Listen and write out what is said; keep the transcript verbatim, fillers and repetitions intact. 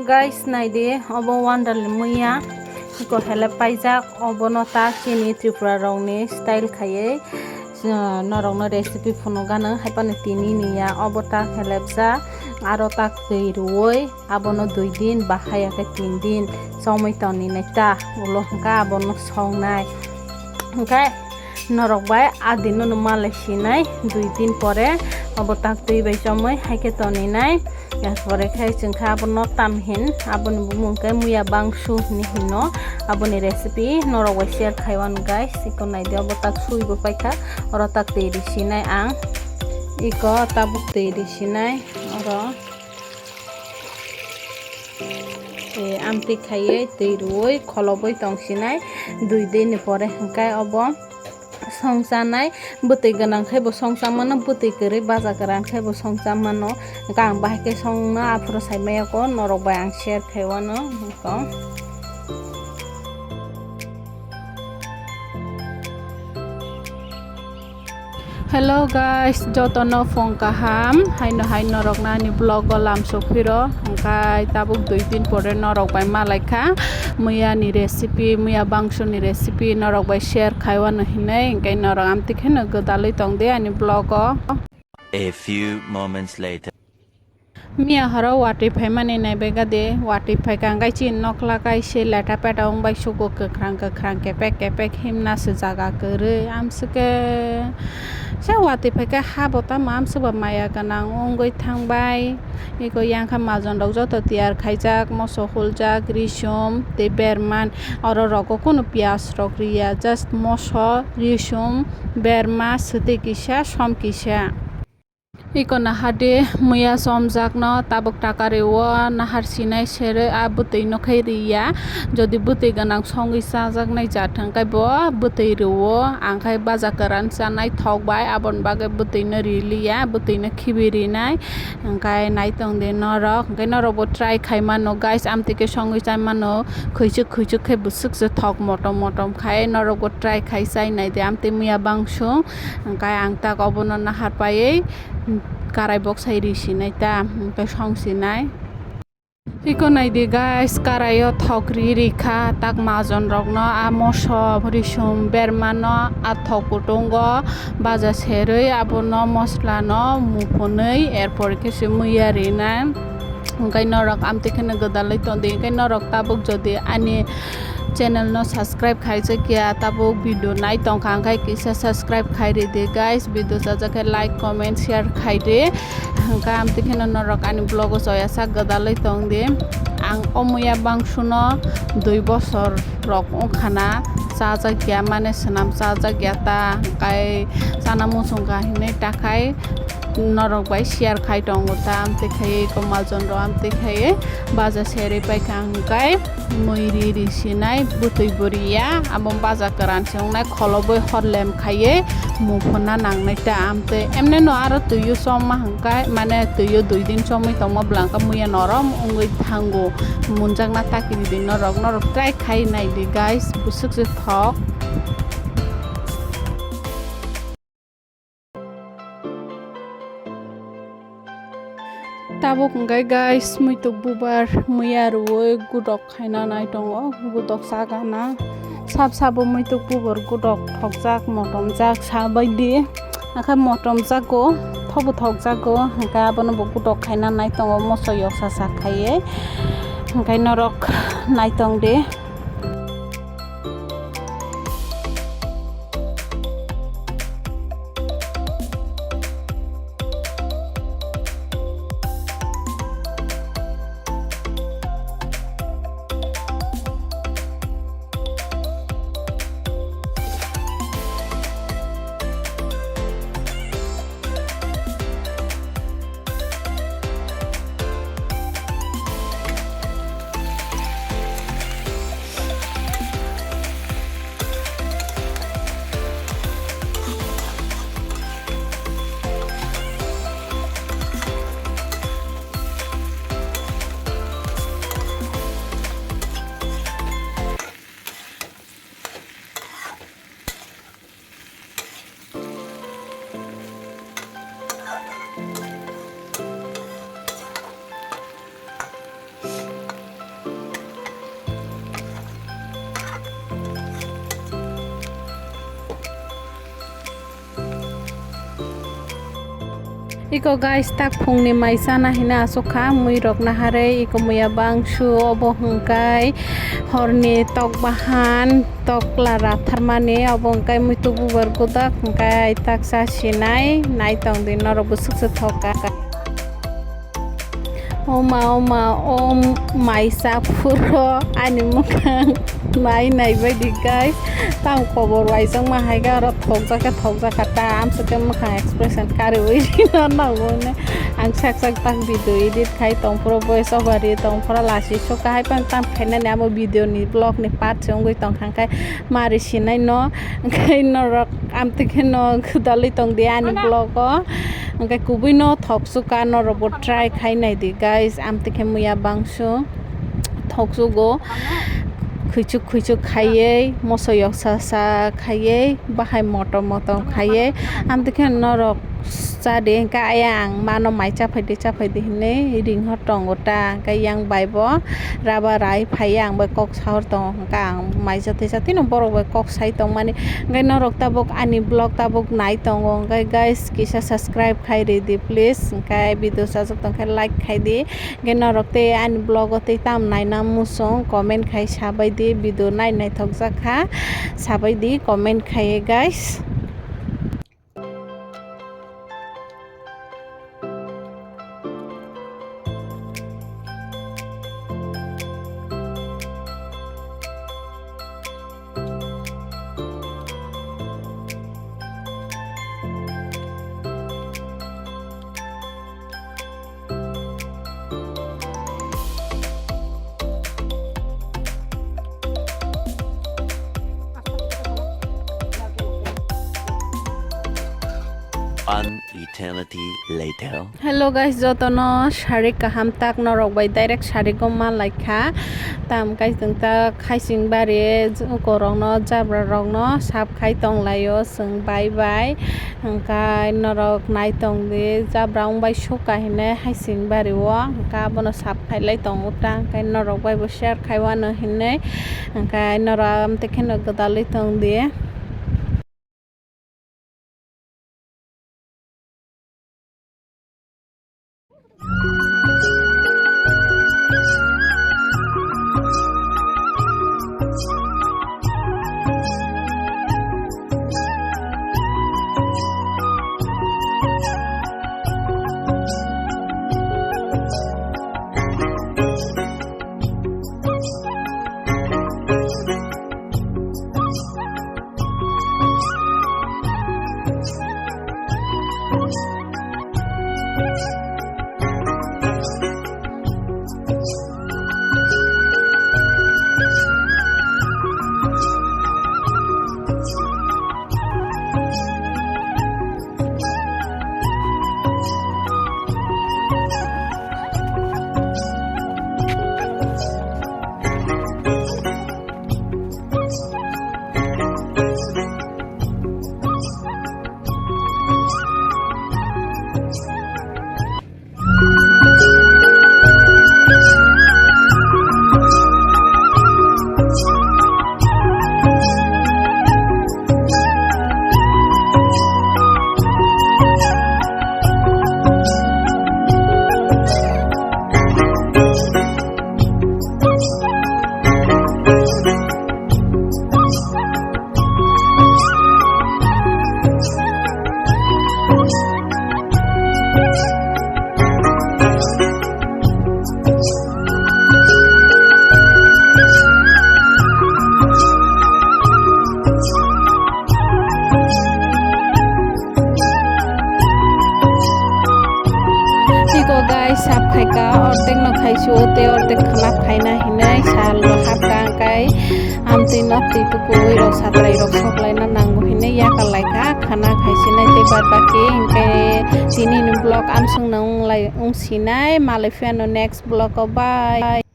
Guys, naidi, obo wandal muya, iko helep paijak, obono ta chini Tripura rokni style khaiwi, uh, norokno recipe phunukgano, haipano tini niya, obo ta helepjak, aro ta twi rwui, abono dui din, bahai ya khe tin din, chomwi tongni nai ta, ulo hwnkha abono songnai, hwnkhe, Norok bai a din no malai sinai, dui din pore obo tak twi bai chomwi hai khe toni nai. Er pore khe chwng kha abono tam hin, aboni bumung khe muya bangsu hinwi hino. Aboni recipe norok bai share khai wano guys. Iko nai di obo tak sui bo pai kha, oro tak twi ri sinai ang. Iko tabuk twi ri sinai oro. Eh, amtwi khaiwi twi rwui kholobwi tong sinai, dui din ni pore hwnkhe obo song chanai. Bwtwi gwnang khe bo song cha mano, bwtwi kwrwi baja kwran khe bo song cha mano. Hwnkhe ang bahai khe songno aphuru sai maya kho, norok bai ang share khai wano. Hello guys, jotono phung kaham, haino hai norok nani vlog o lam sok phiro, hwnkhe tabuk dui din pore norok bai malai kha, muya ni recipe, muya bangso ni recipe norok bai share khai wano hinwi, hwnkhe norok amtwi kheno gwdalwi tong di ani vlog o. A few moments later. Miya horo watwi phaimani naibaikha de, watwi phaikha hwnkhe chini nokla kaisa leta peta wngbai sugo, kwkhrang kwkhrang, kepek kepek himna se jaga kwrwi. Amswkhe se watwi phaikha ha bo tamo amswkba maya gwnang wngwi thangbai. Eko yang kha majon rok joto tiyar khaijak, moso huljak, risum tei berman. Oro rogo kunu piyaj rok riya, just moso, risum, berma, swtwi kisa, som kisa. Iko nahardi muya chomjakno tabuk taka rio, nahar sinai serwi a bwtwino khe riya. Jodi bwtwi gwnang songwi chajaknai jat hwnkhe bo bwtwi rwo, ang khe baja kwran chanai thok bai, aboni bagwi bwtwino riliya, bwtwino khibi rinai. Hwnkhe naitong de norok, hwnkhe norokbo try khai mano guys, amtwi khe songwi chai mano, khwichwk khwichwk khe bwswk se thok motom motom khai, norokbo try khai chai nai de, amtwi muya bangsung. Hwnkhe ang tak obono nahar paiwi karai boksai ri sinai ta, hwnkhe song sinai. Iko nai di guys, karaio thok ri ri kha, tak majon rokno a moso risum bermano a thok kutungo baja serwi abono moslano muphunwi, er pore khe se muya rinai. Hwnkhe norok amtwi kheno gwdalwi tongdi, hwnkhe norok tabuk jodi ani channel no subscribe khaijak ya, tabuk video nai tongkha, hwnkhe kisa subscribe khai ridi guys, video chajak khe like, comment, share khai di. Hwnkhe amtwi kheno norok ani vlog o choya sak gwdalwi tongdi. Ang o muya bangsuno dui bosor rok wngkhana chajak ya, mane swnam chajak ya ta, hwnkhe chana muchungkha hinwi takhai norok bai share khai tongo ta, amtwi khaiwi eko majon rok amtwi khaiwi baja serwi paikha hwnkhe mui ri ri sinai bwtwi bo riya, amo baja kwran se wngnai kholobwi hor lem khaiwi muphunna nangnai ta, amtwi emne no aro twio chomma hwnkhe mane twio dui din chomwi tongma bwlangkha muya norom wngwi thango munjakna takiri di norok, norok try khai nai di guys, bwswk se thok. Tabuk hwnkhe guys, muituk bubar muya rwui gudok khaina nai tongo, gudok chagana. Sab sabo muituk bubar gudok thokjak, motomjak sa baidi. Akhe motomjago, thobo thokjago, hwnkhe abono bo gudok khaina nai tongo, moso yoksa sa khaiwi. Hwnkhe norok nai tong di. Iko guys, tak phungni mai chana hina aswk kha, mui rok naharwi, iko muya bangsu, obo hwnkhe horni tok bahan, tok lara tharmani, obo hwnkhe mui tububar gwdwk, hwnkhe tak cha sinai, nai tong di, norok bwswk se thok kha. Oma, oma, o maisa phuro ani mwkhang nai nai bai di, guys. Tamo kobor waisong ma hai khe oro thokjak khe thokjak kha ta, amswk khe mwkhang expression kariui rino nango hwnwi ang sak sak tak video edit khai tong phuru, voice over ri tong phuru, lasi sukha hai phano tam khainani amo video ni vlog ni part se wngwi tong kha, hwnkhe mari sinai no, hwnkhe norok amtwi khe no gwdalwi tong di ani vlog o, hwnkhe kubui no thok sukha, norok bo try khai nai di, guys, amtwi khe muya bangsu thok sugo. Khwichuk khwichuk khaiwi, moso yoksa sa khaiwi, bahai motom motom khaiwi, amtwi khe norok cha di, hwnkhe ayang mano mai cha phai di, cha phai di hinwi ring hor tongo ta, hwnkhe yang bai bo rubber rai phaiya, ang bai kok sahor tongo, hwnkhe ang mai cha twi cha twi no borok bai kok sai tongmani, hwnkhe norok tabuk ani vlog tabuk nai tongo, hwnkhe guys kisa subscribe khai ri di please, hwnkhe video chajak tongkhe like khai di. Hwnkhe norok tei ani vlog o tei tam naina muchung comment khai sabai di, video nai naithokjak kha sabai di comment khai guys. An eternity later. Hello guys, jotono sarik kaham tak norok bai direct sarik o ma lai kha. Tam kai chwng ta khaising bari uko rok no jabra rok no sap khai tong lai o chwng bai bai. Hwnkhe norok nai tong di, jabra wng bai sukha hinwi haising bari o, hwnkhe abono sap khai lai tongo ta, hwnkhe norok bai bo share khai wano hinwi, hwnkhe norok amtwi kheno gwdalwi tong di. Tiko guys, sap khaika, ordek no khaisu, tei ordek khlap khaina hinwi sal bo hapka, hwnkhe amtwi no twi tukuwi rok satrai rok sok laina nango hinwi yakal laikha, khana khaisinai tei bad baki hwnkhe tini ni vlog amsong no wng lai, wng sinai, malai phiya no next vlog o, bye.